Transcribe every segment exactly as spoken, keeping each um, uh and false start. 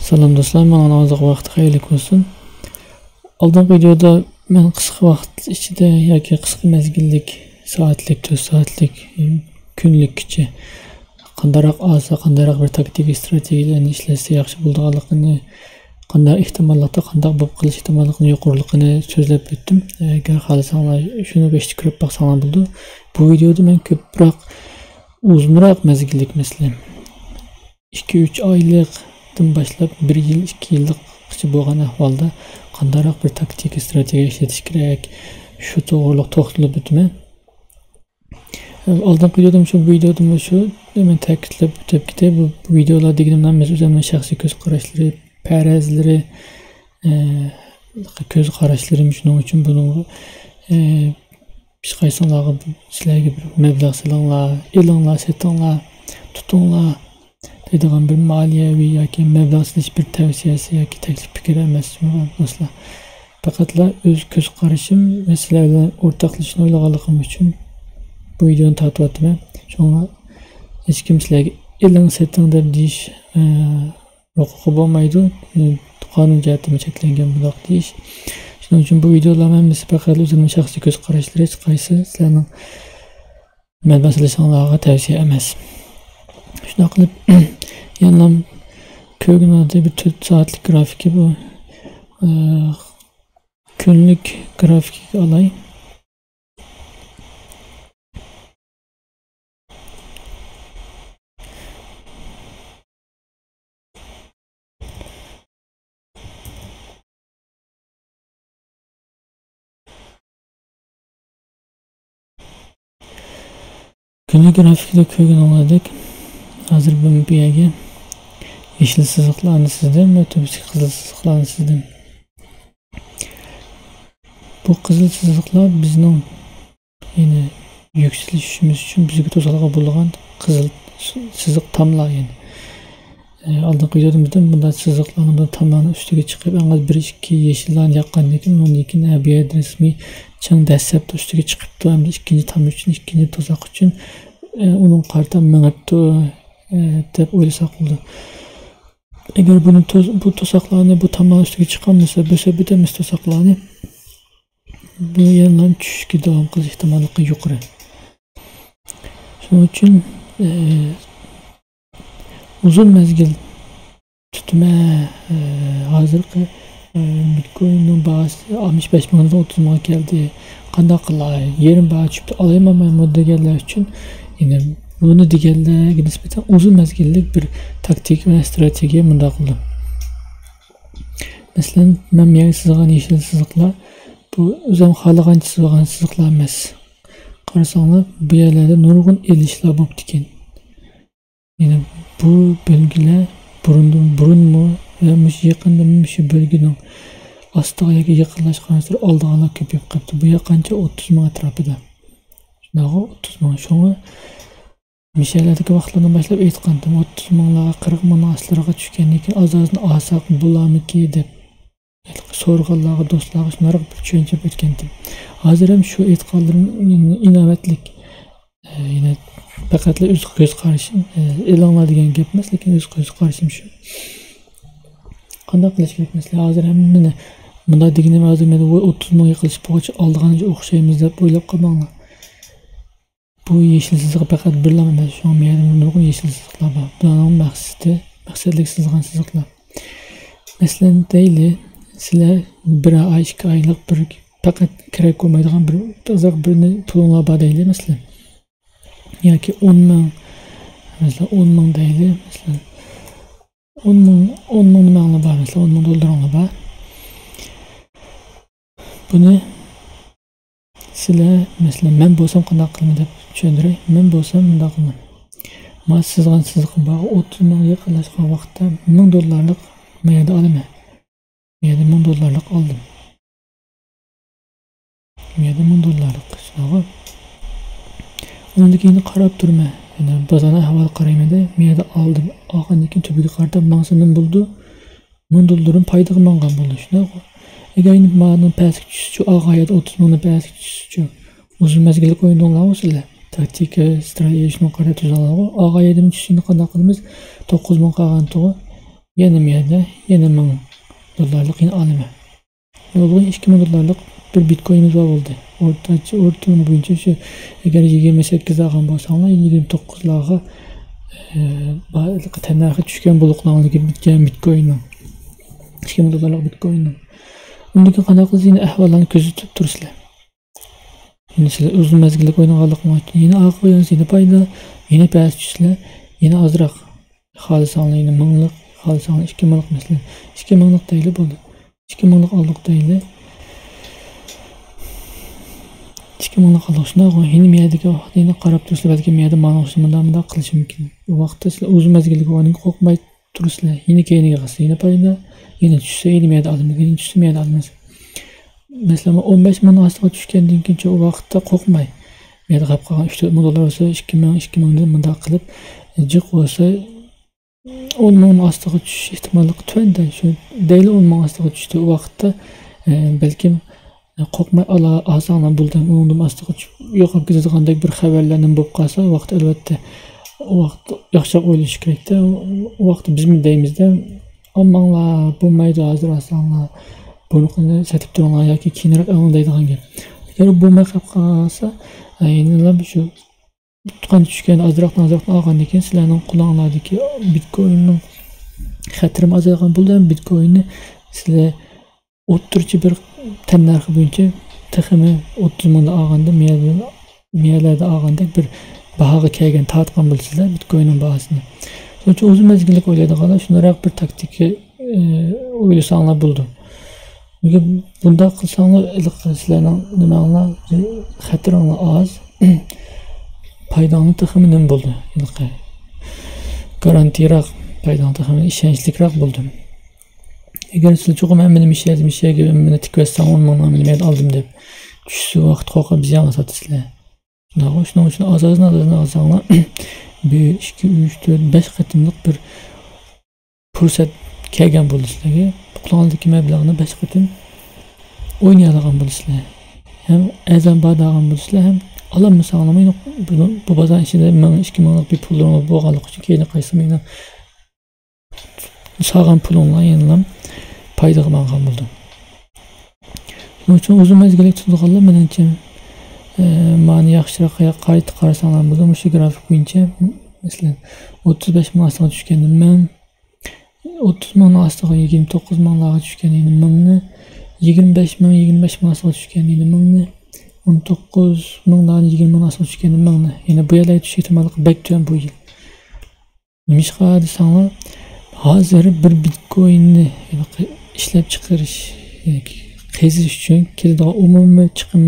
سالام دوستلار، ماڭا ۋاقىت خەيرلىك بولسۇن. ئالدىنقى ۋىدېودا مەن قىسقا ۋاقىت ئىچىدە ياكى قىسقا مەزگىللىك، سائەتلىك، تۆت سائەتلىك، كۈنلۈككىچە قانداقراق ئالسا، قانداقراق بىر تاكتىكا، ئىستراتېگىيەلەرنى ئىشلەتسە ياخشى بولىدىغانلىقىنى، قانداق ئېھتىماللىقتا قانداق بولۇپ قېلىش ئېھتىماللىقىنى يۇقىرىلىقىنى سۆزلەپ ئۆتتۈم. ئەگەر خالىساڭلار شۇنى بېشىدا كۆرۈپ باقساڭلار بولىدۇ. بۇ ۋىدېودا مەن كۆپرەك ئۇزۇنراق مەزگىللىك، مەسىلەن، ئىككى، ئۈچ ئايلىقتىن باشلاپ بىر يىل، ئىككى يىللىققىچە بولغان ئەھۋالدا قانداقراق بىر تاكتىكا، ئىستراتېگىيە ئىشلىتىش كېرەك، شۇ توغرۇلۇق توختىلىپ ئۆتىمەن. ئالدىنقى ۋىدېودىمۇ شۇ، بۇ ۋىدېودىمۇ شۇ، مەن تەكىتلەپ ئۆتۈپ كېتەي. بۇ، بۇ ۋىدېولار دېگىنىم ھەممىسى ئۆزۈمنىڭ شەخسىي كۆز قاراشلىرى، پەرەزلىرى، ئە، كۆز قاراشلىرىم. شۇنىڭ ئۈچۈن بۇنىڭغا، ئە، ھېچقايسىڭلارغا، سىلەرگە بىر مەبلەغ سېلىڭلار، ئېلىڭلار، سېتىڭلار، تۇتۇڭلار دەيدىغان بىر مالىيەۋى ياكى مەبلەغ سېلىش بىر تەۋسىيەسى ياكى تەكلىپ پىكرى ئەمەس، دوستلار. پەقەتلا ئۆز كۆز قارىشىم ۋە سىلەر بىلەن ئورتاقلىشىشنى ئويلىغانلىقىم ئۈچۈن بۇ ۋىدېونى تارتىۋاتىمەن. شۇڭا ھېچكىم سىلەرگە ئېلىڭ، سېتىڭ دەپ دېيىش، ئە، ھوقۇقى بولمايدۇ. قانۇن جەھەتتىنمۇ چەكلەنگەن بۇنداق دېيىش. شۇنىڭ ئۈچۈن بۇ ۋىدېولارنىڭ ھەممىسى پەقەت ئۆزۈمنىڭ شەخسىي كۆز قاراشلىرى، ھېچقايسى سىلەرنىڭ مەبلەغ سېلىشىڭلارغا تەۋسىيە ئەمەس. شۇنداق قىلىپ، يەنىلا كۆرگىنىڭىزدەك بىر تۆت سائەتلىك گرافىكى بۇ. ئە، كۈنلۈك گرافىكىگە ئالاي. كۈنلۈك گرافىكىدا كۆرگىنىڭلاردەك، ھازىر بۇ يەرگە يېشىل سىزىقلارنى سىزدىم ۋە تۆپىسىدىكى قىزىل سىزىقلارنى سىزدىم. بۇ قىزىل سىزىقلار بىزنىڭ يەنى يۈكسىلىشىمىز ئۈچۈن بىزگە توسالغۇ بولىدىغان قىزىل س-، سىزىق تاملار يەنى. ئە، ئالدىنقى ۋىدېودىمىزدا بۇنداق سىزىقلارنى، بۇ تاملارنىڭ ئۈستىگە چىقىپ، ئەڭ ئاز بىر ئىككى يېشىللارنى ياققاندىن كېيىن، ئۇنىڭدىن كېيىن، ئە، بۇ يەردە رەسمىي چىڭ دەسسەپتۇ، ئۈستىگە چىقىپتۇ، ئەمدى ئىككىنچى تام ئۈچۈن، ئىككىنچى توساق ئۈچۈن، ئە، ئۇنىڭغا قارىتا مېڭىپتۇ، ئە، دەپ ئويلىساق بولىدۇ. ئەگەر بۇنى توس-، بۇ توساقلارنى، بۇ تاملار ئۈستىگە چىقالمىسا، بۆسۈپ ئۆتەلمىسە توساقلارنى، بۇ يەنىلا چۈشۈشكە داۋام قىلىش ئېھتىماللىقى يۇقىرى. شۇنىڭ ئۈچۈن، ئە، ئۇزۇن مەزگىل تۇتىمەن، ئە، ھازىرقى، ئە، بىتكويننىڭ باھاسى ئاتمىش بەش مىڭدىن ئوتتۇز مىڭغا كەلدى. قانداق قىلاي؟ يېرىم باھا چۈشۈپتۇ، ئالايمەنمۇ دېگەنلەر ئۈچۈن، يەنى بۇنى دېگەنلەرگە نىسبەتەن ئۇزۇن مەزگىللىك بىر تاكتىكا ۋە ئىستراتېگىيە مۇنداق قىلدىم. مەسىلەن، مەن بۇ يەرگە سىزغان يېشىل سىزىقلار، بۇ ئۆزۈم خالىغانچە سىزغان سىزىقلار ئەمەس. قارىساڭلار، بۇ يەرلەردە نۇرغۇن ئېلىشلار بوپتىكەن. يەنى بۇ بەلگىلەر بۇرۇندىن، بۇرۇنمۇ ۋە مۇشۇ يېقىندىمۇ مۇشۇ بەلگىنىڭ ئاستىغا ياكى يېقىنلاشقانسېرى ئالىدىغانلار كۆپىيىپ قاپتۇ. بۇ يەر قانچە؟ ئوتتۇز مىڭ ئەتراپىدا. شۇنداقغۇ؟ ئوتتۇز مىڭ. شۇڭا مۇشۇ يەرلەردىكى ۋاقىتلاردىن باشلاپ ئېيتقانتىم، ئوتتۇز مىڭلارغا، قىرىق مىڭنىڭ ئاستىلىرىغا چۈشكەندىن كېيىن، ئاز-ئازدىن ئالساق بولارمىكى دەپ سورىغانلارغا، دوستلارغا شۇنداق بىر چۈشەنچە بېرىپ ئۆتكەنتىم. ھازىر ھەم شۇ ئېيتقانلىرىم ئىناۋەتلىك. ئە، يەنە پەقەتلا ئۆز كۆز قارىشىم، ئە، ئېلىڭلار دېگەن گەپ ئەمەس، لېكىن ئۆز كۆز قارىشىم شۇ. قانداق قىلىش كېرەك؟ مەسىلەن، ھازىر ھەممىنى مۇنداق دېگىنىم، ھازىر مەن ئوتتۇز مىڭ يىقىلىش بولغاچقا ئالىدىغان ئوخشايمىز دەپ ئويلاپ قالماڭلار. بۇ يېشىل سىزىق پەقەت بىرلا ئەمەس، شۇڭا مۇ يەردە نۇرغۇن يېشىل سىزىقلار بار. بۇلارنىڭ مەقسىتى، مەقسەتلىك سىزغان سىزىقلار. مەسىلەن، دەيلى، سىلەر بىر ئاي، ئىككى ئايلىق بىر پەقەت كېرەك بولمايدىغان بىر ئازراق بىرنى پۇلۇڭلار بار دەيلى، مەسىلەن. ياكى ئون مىڭ، مەسىلەن، ئون مىڭ دەيلى، مەسىلەن. ئون مىڭ، ئون مىڭ نېمەڭلار بار، مەسىلەن، ئون مىڭ دوللىرىڭلار بار. بۇنى سىلەر، مەسىلەن، مەن بولسام قانداق قىلىمەن دەپ چۈشەندۈرەي. مەن بولسام مۇنداق قىلىمەن. مانا سىزغان سىزىقىم بار، ئوتتۇز مىڭغا يېقىنلاشقان ۋاقىتتا مىڭ دوللارلىق ما يەردە ئالىمەن. ما يەردە مىڭ دوللارلىق ئالدىم. ما يەردە مىڭ دوللارلىق، شۇنداقغۇ؟ ئۇنىڭدىن كېيىن قاراپ تۇرىمەن. يەنە بازارنىڭ ئەھۋالىغا قارايمەن-دە، ما يەردە ئالدىم. ئالغاندىن كېيىن تۈپىگە قارىتا ماڭسا نېمە بولىدۇ؟ مىڭ دوللىرىم پايدىغا مانغان بولدى، شۇنداققۇ؟ ئەگەر ئەينى مانىڭ پەسكە چۈشسىچۇ، ئالغان يەردە ئوتتۇز مىڭنىڭ پەسكە چۈشسىچۇ، ئۇزۇن مەزگىللىك ئوينىدىڭلارغۇ سىلەر. تاكتىكا، ستراتېگىيە شۇنىڭغا قاراپ تۈزەڭلارغۇ. ئالغان يەردىمۇ چۈشسە ئەينى قانداق قىلىمىز؟ توققۇز مىڭ قالغانتىغۇ. يەنە مۇ يەردە يەنە مىڭ دوللارلىق يەنە ئالىمەن. يولغا ئىككى مىڭ دوللارلىق بىر بىتكوينىمىز بار بولدى. ئورتىچە، ئورتىلىما بويىچە شۇ، ئەگەر يىگىرمە سەككىز ئالغان بولساڭلار، يىگىرمە توققۇزلارغا، ئە، تەننەرخى چۈشكەن بولۇقلاڭلىكى بىتكويننىڭ. ئىككى مىڭ دوللارلىق بىتكويننىڭ. ئۇندىن كېيىن قانداق قىلىسىز؟ يەنە ئەھۋاللارنى كۆزىتىپ تۇرىسىلەر. يەنە سىلەر ئۇزۇن مەزگىللىك ئوينىغانلىقىڭلار ئۈچۈن يەنە ئارقىغا يەنە پايدا، يەنە پەس چۈشىسىلەر، يەنە ئازراق. خالىساڭلار يەنە مىڭلىق، خالىساڭلار ئىككى مىڭلىق مەسىلەن. ئىككى مىڭلىق دەيلى بولدى. ئىككى مىڭلىق ئالدۇق دەيلى. ئىككى مىڭلىق ئالدۇق شۇنداقغۇ. يەنە مۇ يەردىكى ۋاقىتتا يەنە قاراپ تۇرسىلەر، بەلكىم مۇ يەردە مانا ئوخشاش مۇنداق مۇنداق قىلىشى مۇمكىن. ئۇ ۋاقىتتا سىلەر ئۇزۇن مەزگىللىك ئوينىغانغا قورقماي تۇرىسىلەر. يەنە كەينىگە قالسا يەنە پايدا، يەنە چۈشسە يەنە مۇ يەردە ئالىمىز، يەنە چۈشسە مۇ يەردە ئالىمىز. مەسىلەن، ئون بەش مىڭنىڭ ئاستىغا چۈشكەندىن كېيىن شۇ ۋاقىتتا قورقماي، مۇ يەردە قاپ قالغان ئۈچ تۆت مىڭ دوللار بولسا، ئىككى مىڭ، ئىككى مىڭدىن مۇنداق قىلىپ، جىق بولسا ئون مىڭنىڭ ئاستىغا چۈشۈش ئېھتىماللىقى تۆۋەندە، شۇ دەيلى ئون مىڭ ئاستىغا چۈشتى. ئۇ ۋاقىتتا، ئە، بەلكىم، ئە، قورقماي ئالا-، ئالساڭلار بولدى، ئۇنىڭدىن ئاستىغا چۈشۈپ يوقاپ كېتىدىغاندەك بىر خەۋەرلەر نېمە بولۇپ قالسا، ئۇ ۋاقىتتا ئەلۋەتتە، ئۇ ۋاقىتتا ياخشىراق ئويلىشىش كېرەكتە. ئۇ، ئۇ ۋاقىتتا بىزمۇ دەيمىزدە، ئالماڭلار، بولمايدۇ، ھازىر ئالساڭلار، بۇرۇنقىنى سېتىپ تۇرۇڭلار ياكى كېيىنرەك ئېلىڭ دەيدىغان گەپ. ئەگەر بولماي قېلىپ قالسا، ئە، يەنىلا شۇ قانچە چۈشكەن، ئازراقتىن ئازراقتىن ئالغاندىن كېيىن، سىلەرنىڭ قولۇڭلاردىكى بىتكويننىڭ خەتىرىمۇ ئازايغان بولىدۇ. ھەم بىتكويننى سىلەر ئوتتۇرىچە بىر تەننەرخى بويىچە تېخىمۇ ئوتتۇز مىڭدا ئالغاندا، مۇ يەردە، مۇ يەرلەردە ئالغاندەك بىر باھاغا كەلگەن، تارتقان بولىسىلەر بىتكويننىڭ باھاسىنى. شۇنىڭ ئۈچۈن ئۇزۇن مەزگىللىك ئويلايدىغانلار شۇنداقراق بىر تاكتىكا، ئى، ئويلىساڭلار بولىدۇ. نېگە بۇنداق قىلساڭلار، ھېلىقى سىلەرنىڭ نېمەڭلار، خەتىرىڭلار ئاز، پايداڭلار تېخىمۇ نېمە بولىدۇ؟ ھېلىقى گارانتىراق، پايداڭ تېخىمۇ ئىشەنچلىكرەك بولىدۇ. ئەگەر سىلەر چوقۇم ھەممىنى مۇشۇ يەردە، مۇشۇ يەرگە ھەممىنى تىكىۋەتسەڭ، ئون مىڭنى مەن ئالدىم دەپ، چۈشسە ۋاقىت قورقۇپ زىيانغا ساتىسىلەر. شۇنداققۇ؟ شۇنىڭ ئۈچۈن ئاز-ئازدىن ئاز-ئازدىن ئالساڭلار، بىر، ئىككى، ئۈچ، تۆت، بەش قېتىملىق بىر پۇرسەت كەلگەن بولىدۇ سىلەرگە. قولىڭىزدىكى مەبلەغنى بەش قېتىم ئوينىيالىغان بولىسىلەر. ھەم ئەرزان بار دەيدىغان بولىسىلەر، ھەم ئالالمىساڭلارمۇ، بۇ، بۇ بازار ئىچىدە مىڭ، ئىككى مىڭلىق بىر پۇللىرىڭىز بولغانلىقى ئۈچۈن، كەينىگە قايسا مېنىڭ سالغان پۇلۇڭلار يەنىلا پايدىغا ماڭغان بولىدۇ. شۇنىڭ ئۈچۈن ئۇزۇن مەزگىللىك تۇتىدىغانلار، مېنىڭچە، ئە، مانا ياخشىراق قايتا قارىساڭلار بولىدۇ. مۇشۇ گرافىك بويىچە، مەسىلەن، ئوتتۇز بەش مىڭ ئاستىغا چۈشكەندە مىڭ، ئوتتۇز مىڭنىڭ ئاستىغا، يىگىرمە توققۇز مىڭلارغا چۈشكەن يەنە مىڭنى، يىگىرمە بەش مىڭ، يىگىرمە بەش مىڭ ئاستىغا چۈشكەن يەنە مىڭنى، ئون توققۇز مىڭلارنى، يىگىرمە مىڭ ئاستىغا چۈشكەندە مىڭنى. يەنە بۇ يەرلەرگە چۈشۈش ئېھتىماللىقى بەك تۆۋەن بۇ يىل. نېمىشقا دېسەڭلار، ھازىر بىر بىتكويننى ئىشلەپچىقىرىش، قېزىش ئۈچۈن كېتىدىغان ئومۇمىي چىقىم،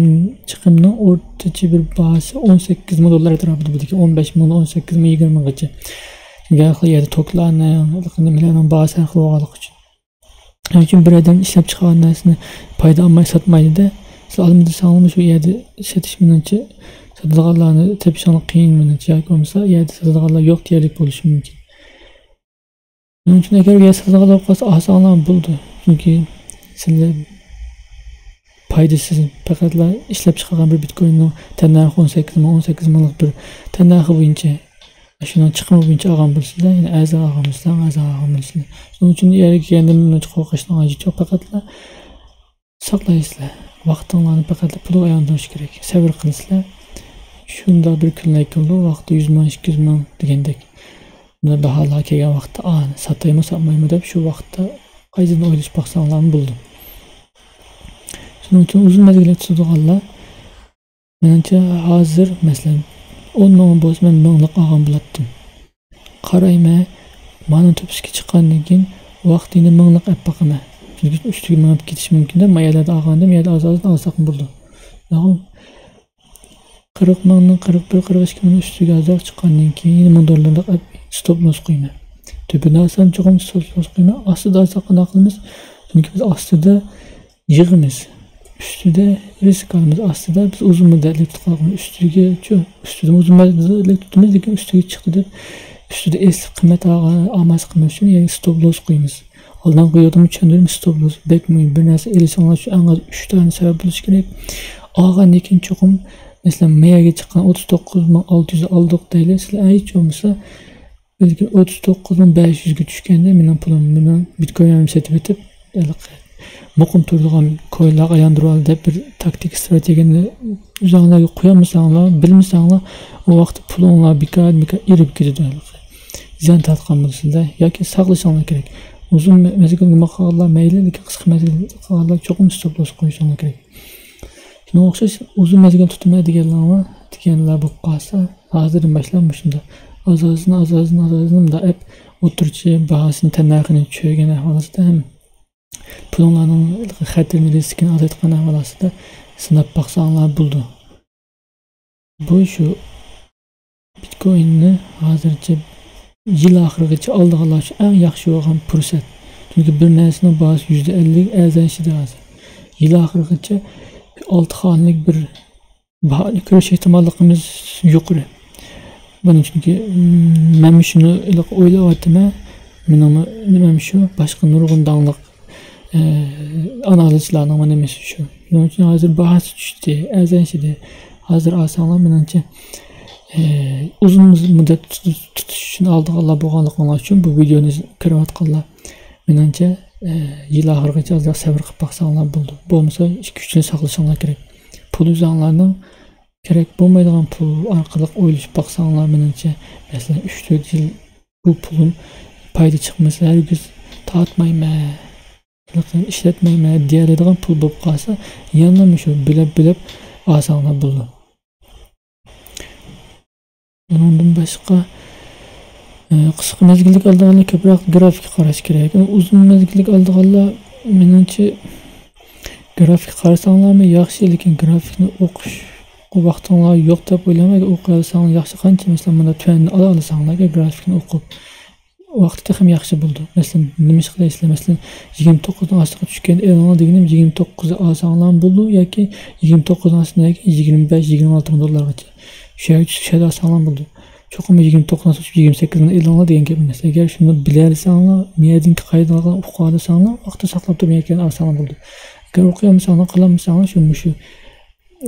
چىقىمنىڭ ئورتىچە بىر باھاسى ئون سەككىز مىڭ دوللار ئەتراپىدا بولىدىكەن، ئون بەش مىڭدىن ئون سەككىز مىڭ، يىگىرمە مىڭغىچە. چۈنكى ھەر خىل يەردە توكلارنىڭ، نېمىلەرنىڭ باھاسى ھەر خىل بولغانلىقى ئۈچۈن. شۇنىڭ ئۈچۈن بىر ئادەم ئىشلەپچىقارغان نەرسىنى پايدا ئالماي ساتمايدۇ-دە. سىز ئالىمەن دېسەڭلارمۇ شۇ يەردە سېتىش مېنىڭچە، ساتىدىغانلارنى تېپىشىڭلار قىيىن مېنىڭچە، ياكى بولمىسا يەردە ساتىدىغانلار يوق دېيەرلىك بولۇشى مۇمكىن. شۇنىڭ ئۈچۈن ئەگەر بۇ يەردە ساتىدىغانلار بولسا، ئالساڭلار بولىدۇ. چۈنكى سىلەر پايدىسىز، پەقەتلا ئىشلەپچىقارغان بىر بىتكويننىڭ تەننەرخى ئون سەككىز مىڭ، ئون سەككىز مىڭلىق بىر تەننەرخى بويىچە، شۇنىڭ چىقىمى بويىچە ئالغان بولسىلەر، يەنى ئەرزان ئالغان بولسىلەر، ئەرزان ئالغان بولسىلەر. شۇنىڭ ئۈچۈن يەرگە كەلگەندە مېنىڭچە قورقۇشنىڭ ھاجىتى يوق، پەقەتلا ساقلايسىلەر. ۋاقتىڭلارنى پەقەتلا پۇلغا ئايلاندۇرۇش كېرەك. سەۋر قىلىسىلەر. شۇنداق بىر كۈنلەر كېلىدۇ، ۋاقتى يۈز مىڭ، ئىككى يۈز مىڭ دېگەندەك. بۇنداق باھالار كەلگەن ۋاقىتتا، ئا، ساتايمۇ، ساتمايمۇ دەپ شۇ ۋاقىتتا قايسىدىن ئويلىشىپ باقساڭلارمۇ بولىدۇ. شۇنىڭ ئۈچۈن ئۇزۇن مەزگىللىك تۇتىدىغانلار، مېنىڭچە، ھازىر، مەسىلەن، ئون مىڭ بولسا، مەن مىڭلىق ئالغان بولاتتىم. قارايمەن، مانا تۆپىسىگە چىققاندىن كېيىن ۋاقتىنى مىڭلىق ئەپ باقىمەن. چۈنكى ئۈستىگە مېڭىپ كېتىشى مۇمكىن دەپ، ما يەرلەردە ئالغانىدىم، يەردە ئاز-ئازدىن ئالساقمۇ بولىدۇ. قىرىق مىڭنىڭ، قىرىق بىر، قىرىق ئىككى مىڭنىڭ ئۈستىگە ئازراق چىققاندىن كېيىن يەنە مىڭ دوللارلىق ئەپ ستوپ لوس قويىمەن. تۆپىنى ئالسام چوقۇم ستوپ لوس قويىمەن. ئاستىدا ئالساق قانداق قىلىمىز؟ چۈنكى بىز ئاستىدا يىغىمىز. ئۈستىدە رىسك ئالىمىز. ئاستىدا بىز ئۇزۇن مۇددەتلىك تۇتقانلىقىمىز، ئۈستىگىچۇ، ئۈستىدىمۇ ئۇزۇن مۇددەتلىك تۇتىمىز، لېكىن ئۈستىگە چىقتى دەپ، ئۈستىدە ئېسىل قىممەت ئالغان، ئالماسلىقىمىز ئۈچۈن، يەنى ستوپ لوس قويىمىز. ئالدىنقى ۋىدىيودا چۈشەندۈردۈم، ستوپ لوس بەك مۇھىم. بىر نەرسە ئېلىشىڭلار ئۈچۈن ئەڭ ئاز ئۈچ دانە سەۋەب بولۇشى كېرەك. ئالغاندىن كېيىن چوقۇم، مەسىلەن، ما يەرگە چىققان ئوتتۇز توققۇز مىڭ ئالتە يۈز ئالدۇق دەيلى، سىلەر ھېچ بولمىسا بەلكى ئوتتۇز توققۇز مىڭ بەش يۈزگە چۈشكەندە مېنىڭ پۇلۇم، مېنىڭ بىتكوينىمنى سېتىۋېتىپ، ھېلىقى مۇقىم تۇرىدىغان كوينلارغا ئايلاندۇرۇۋال دەپ بىر تاكتىكا، ستراتېگىيەنى ئۆزۈڭلارغا قويالمىساڭلار، بىلمىسەڭلار، ئۇ ۋاقىتتا پۇلۇڭلار بىكار، بىكار ئېرىپ كېتىدۇ ھېلىقى. زىيان تارتقان بولىسىزلەر ياكى ساقلىشىڭلار كېرەك. ئۇزۇن مە-، مەزگىل نېمە قىلغانلار مەيلى، لېكىن قىسقا مەزگىل قىلغانلار چوقۇم ستوپ لوس قويۇشۇڭلار كېرەك. شۇنىڭغا ئوخشاش ئۇزۇن مەزگىل تۇتىمەن دېگەنلەرمۇ، دېگەنلەر بولۇپ قالسا، ھازىردىن باشلاپ مۇشۇنداق ئاز-ئازدىن، ئاز-ئازدىن، ئاز-ئازدىن مۇنداق ئەپ، ئوتتۇرىچە باھاسىنى، تەننەرخىنى چۈشۈرگەن ئەھۋال ئاستىدا ھەم پۇلۇڭلارنىڭ خەتىرىنى، رىسكىنى ئازايتقان ئەھۋال ئاستىدا سىناپ باقساڭلار بولىدۇ. بۇ شۇ بىتكويننى ھازىرچە يىل ئاخىرىغىچە ئالىدىغانلار ئۈچۈن ئەڭ ياخشى بولغان پۇرسەت. چۈنكى بىر نەرسىنىڭ باھاسى يۈزدە ئەللىك ئەرزانلىشىدۇ ھازىر. يىل ئاخىرىغىچە ئالتە خانىلىك بىر باھانى كۆرۈش ئېھتىماللىقىمىز يۇقىرى. بۇنى چۈنكى، مم، مەنمۇ شۇنى ئويلاۋاتىمەن. مېنىڭمۇ نېمەم شۇ، باشقا نۇرغۇن داڭلىق ئە، ئانالىزچىلارنىڭ نېمىسى شۇ. شۇنىڭ ئۈچۈن ھازىر باھاسى چۈشتى، ئەرزانلىشىدى. ھازىر ئالساڭلار، مېنىڭچە، ئە، ئۇزۇن مۇددەت تۇتۇش، تۇتۇش ئۈچۈن ئالىدىغانلار بولغانلىقىڭلار ئۈچۈن بۇ ۋىدېونى كۆرۈۋاتقانلار، مېنىڭچە، ئە، يىل ئاخىرىغىچە ئازراق سەۋر قىلىپ باقساڭلار بولىدۇ. بولمىسا ئىككى، ئۈچ يىل ساقلىشىڭلار كېرەك. پۇل ئۆزۈڭلارنىڭ كېرەك بولمايدىغان پۇل ئارقىلىق ئويلىشىپ باقساڭلار، مېنىڭچە، مەسىلەن، ئۈچ، تۆت يىل بۇ پۇلۇم پايدا چىقمىسا، ھەرگىز تارتمايمەن، ئىشلەتمەيمەن دېيەلەيدىغان پۇل بولۇپ قالسا، يەنىلا مۇشۇ بۆلەپ-بۆلەپ ئالساڭلار بولىدۇ. ئۇنىڭدىن باشقا، ئە، قىسقا مەزگىللىك ئالىدىغانلار كۆپرەك گرافىكقا قاراش كېرەك. ئۇزۇن مەزگىللىك ئالىدىغانلار، مېنىڭچە، گرافىكقا قارىساڭلارمۇ ياخشى، لېكىن گرافىكنى ئوقۇش ۋاقتىڭلار يوق دەپ ئويلايمەن. ئەگەر ئوقۇيالساڭلار ياخشى، قانچە مەسىلەن مۇنداق تۆۋەندىن ئالا ئالساڭلار، ئەگەر گرافىكنى ئوقۇپ، ۋاقتى تېخىمۇ ياخشى بولىدۇ. مەسىلەن، نېمە ئىش قىلىسىلەر؟ مەسىلەن، يىگىرمە توققۇزنىڭ ئاستىغا چۈشكەن ئېلىڭلار دېگىنىم، يىگىرمە توققۇزنى ئالساڭلارمۇ بولىدۇ ياكى يىگىرمە توققۇزنىڭ ئاستىدىن يىگىرمە بەش، يىگىرمە ئالتە مىڭ دوللارغىچە. شۇ يەرگە چۈشۈپ، شۇ يەردە ئالساڭلارمۇ بولىدۇ. چوقۇم يىگىرمە توققۇزدىن سوتۇپ يىگىرمە سەككىزنى ئېلىڭلار دېگەن گەپ ئەمەس. ئەگەر شۇنى بىلەلىسەڭلار، مۇ يەردىن قايتىدىغانلىقىنى ئۇقۇۋالساڭلار، ۋاقىتتا ساقلاپ تۇرۇپ يەنە كېيىن ئالساڭلار بولىدۇ. ئەگەر ئوقۇيالمىساڭلار، قىلالمىساڭلار، شۇ مۇشۇ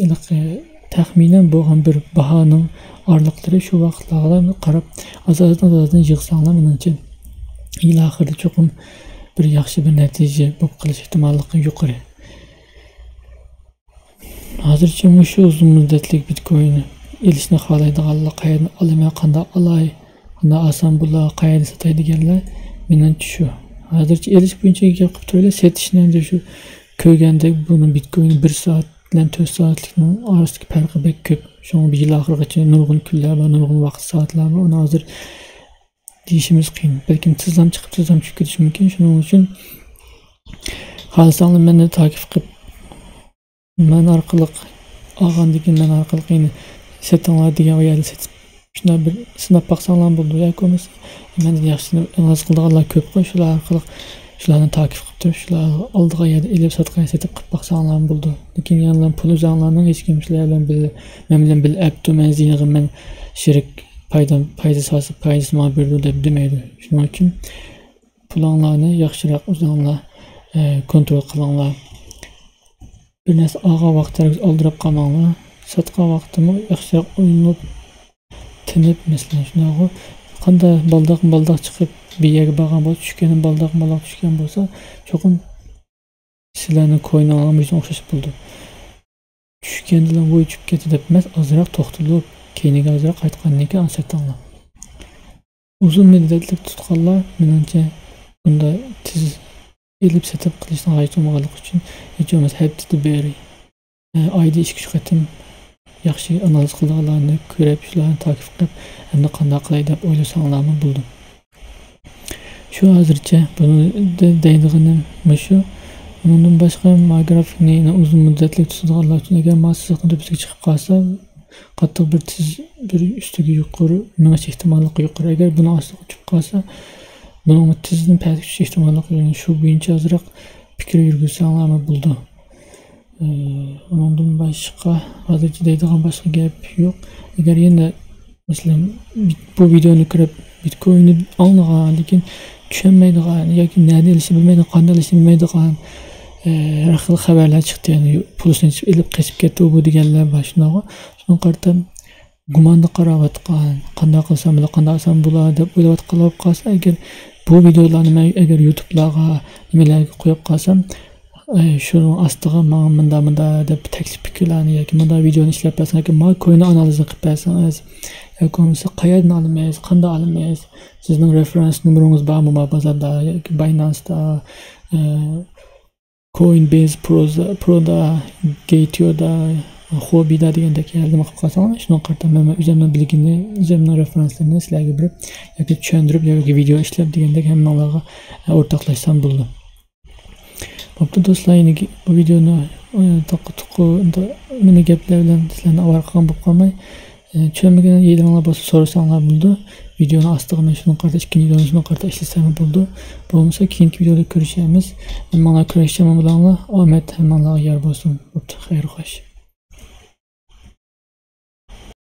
ھېلىقى تەخمىنەن بولغان بىر باھانىڭ ئارىلىقلىرى، شۇ ۋاقىتلارغا قاراپ، ئاز-ئازدىن، ئاز-ئازدىن يىغساڭلار، مېنىڭچە، يىل ئاخىرىدا چوقۇم بىر ياخشى بىر نەتىجە بولۇپ قېلىش ئېھتىماللىقى يۇقىرى. ھازىرچە مۇشۇ ئۇزۇن مۇددەتلىك بىتكوين ئېلىشنى خالايدىغانلار، قەيەردىن ئالىمەن، قانداق ئالاي، قانداق ئالسام بولار، قەيەردە ساتاي دېگەنلەر، مېنىڭچە شۇ. ھازىرچە ئېلىش بويىچە گەپ قىلىپ تۇرايلى، سېتىشنى ئەمدى شۇ كۆرگەندەك، بۇنىڭ بىتكوينى بىر سائەت بىلەن تۆت سائەتلىكنىڭ ئارىسىدىكى پەرقى بەك كۆپ. شۇڭا بىر يىل ئاخىرىغىچە نۇرغۇن كۈنلەر بار، نۇرغۇن ۋاقىت سائەتلەر بار. ئۇنى ھازىر دېيىشىمىز قىيىن. بەلكىم تېزلام چىقىپ، تېزلام چۈشۈپ كېتىشى مۇمكىن. شۇنىڭ ئۈچۈن خالىساڭلار مېنى تاكىپ قىلىپ، مەن ئارقىلىق ئالغاندىن كېيىن مەن ئارقىلىق يەنە سېتىڭلار دېگەن، ئۇ يەردە سېتىپ، شۇنداق بىر سىناپ باقساڭلار بولىدۇ. ياكى بولمىسا، مەندىن ياخشى ئالاقە قىلىدىغانلار كۆپقۇ، شۇلار ئارقىلىق شۇلارنى تاكىپ قىلىپ تۇرۇپ، شۇلار ئالىدىغان يەردە ئېلىپ، ساتقان يەردە سېتىپ قىلىپ باقساڭلارمۇ بولىدۇ. لېكىن يەنىلا پۇل ئۆزۈڭلارنىڭ، ھېچكىم سىلەر بىلەن بىللە، مەن بىلەن بىللە ئەپتۇ، مەن زىيىنىغا مەن شېرىك، پايدام، پايدىسى بولسا پايدىسى ماڭا بېرىدۇ دەپ دېمەيدۇ. شۇنىڭ ئۈچۈن پۇلۇڭلارنى ياخشىراق ئۆزۈڭلار، ئە، كونترول قىلىڭلار. بىر نەرسە ئالغان ۋاقىتتا ھەرگىز ئالدىراپ قالماڭلار. ساتقان ۋاقىتتىمۇ ياخشىراق ئويلىنىپ، تىنىپ، مەسىلەن، شۇنداقغۇ، قانداق بالداقمۇ بالداق چىقىپ، بىر يەرگە بارغان بولسا، چۈشكەندىن بالداقمۇ بالداق چۈشكەن بولسا، چوقۇم سىلەرنىڭ كوينىڭلارمۇ ئۆزىگە ئوخشاش بولىدۇ. چۈشكەندىلا ۋوي چۈشۈپ كەتتى دەپ ئەمەس، ئازراق توختىلىپ، كەينىگە ئازراق قايتقاندىن كېيىن ئاڭساتىڭلار. ئۇزۇن مۇددەتلىك تۇتقانلار، مېنىڭچە، بۇنداق تېز ئېلىپ سېتىپ قىلىشنىڭ ھاجىتى بولمىغانلىقى ئۈچۈن، ھېچ بولمىسا ھەپتىدە بىر، ئايدا ئىككى، ئۈچ قېتىم ياخشى ئانالىز قىلىدىغانلارنى كۆرۈپ، شۇلارنى تاكىپ قىلىپ، ئەمدى قانداق قىلاي دەپ ئويلىساڭلارمۇ بولىدۇ. شۇ ھازىرچە بۇنى دە-، دەيدىغىنىم مۇشۇ. ئۇنىڭدىن باشقا، ما گرافىكنى يەنە ئۇزۇن مۇددەتلىك تۇتىدىغانلار ئۈچۈن، ئەگەر ما سىزىقنىڭ تۆپىسىگە چىقىپ قالسا، قاتتىق بىر تېز، بىر ئۈستىگە يۇقىرى مېڭىش ئېھتىماللىقى يۇقىرى. ئەگەر بۇنىڭ ئاستىغا چۈشۈپ قالسا، بۇنىڭمۇ تېزدىن پەسكە چۈشۈش ئېھتىماللىقى يۇقىرى. شۇ بويىچە ئازراق پىكىر يۈرگۈزسەڭلارمۇ بولىدۇ. ئۇنىڭدىن باشقا ھازىرچە دەيدىغان باشقا گەپ يوق. ئەگەر يەنە، مەسىلەن، بۇ ۋىدېونى كۆرۈپ، بىتكويننى ئاڭلىغان، لېكىن چۈشەنمەيدىغان ياكى نەدە ئېلىشنى بىلمەيدىغان، قانداق ئېلىشنى بىلمەيدىغان، ئە، ھەر خىل خەۋەرلەر چىقتى. يەنى پۇلىسىنى ئېلىپ قېچىپ كەتتى ئۇ بۇ دېگەنلەر بار، شۇنداقغۇ؟ شۇنىڭغا قارىتا گۇماندا قاراۋاتقان، قانداق قىلسام بولار، قانداق قىلسام بولار دەپ ئويلاۋاتقانلار بولۇپ قالسا، ئەگەر بۇ ۋىدېئولارنى مەن ئەگەر يۇتۇبلارغا، نېمىلەرگە قويۇپ قالسام، ئە، شۇنىڭ ئاستىغا ماڭا مۇنداق، مۇنداق دەپ تەكلىپ پىكىرلەرنى ياكى مۇنداق ۋىدېئونى ئىشلەپ بەرسەڭ ياكى ماڭا كوينى ئانالىزنى قىلىپ بەرسىڭىز ياكى بولمىسا قەيەردىن ئالىمىز، قانداق ئالىمىز، سىزنىڭ رېفېرېنس نومۇرىڭىز بارمۇ ما بازاردا ياكى باينانستا، ئە، كوينبېيز پرودا، گېيتىيودا، خوبىدا دېگەندەك ياردەم قىلىپ قالساڭلار، شۇنىڭغا قارىتا مەن ئۆزۈمنىڭ بىلگىنى، ئۆزۈمنىڭ رېفېرېنسلىرىنى سىلەرگە بېرىپ ياكى چۈشەندۈرۈپ ياكى ۋىدېئو ئىشلەپ دېگەندەك ھەممىڭلارغا ئورتاقلاشسام بولىدۇ. بوپتۇ دوستلار، يەنە بۇ ۋىدېئونى، ئە، تاققا تۇققا مېنى گەپلەر بىلەن سىلەرنى ئاۋارە قىلغان بولۇپ قالماي، ئە، چۈشەنمىگەن يېرىڭلار بولسا سورىساڭلار بولىدۇ. ۋىدېئونىڭ ئاستىغا مەن شۇنىڭغا قارىتا ئىككىنچى ۋىدېئونى شۇنىڭغا قارىتا ئىشلىسەم بولىدۇ. بولمىسا كېيىنكى ۋىدېئودا كۆرۈشەرمىز. ھەممىڭلار كۈرەشچان بولۇڭلار. ئامەت ھەممىڭلارغا يار بولسۇن. بوپتۇ، خەير خوش.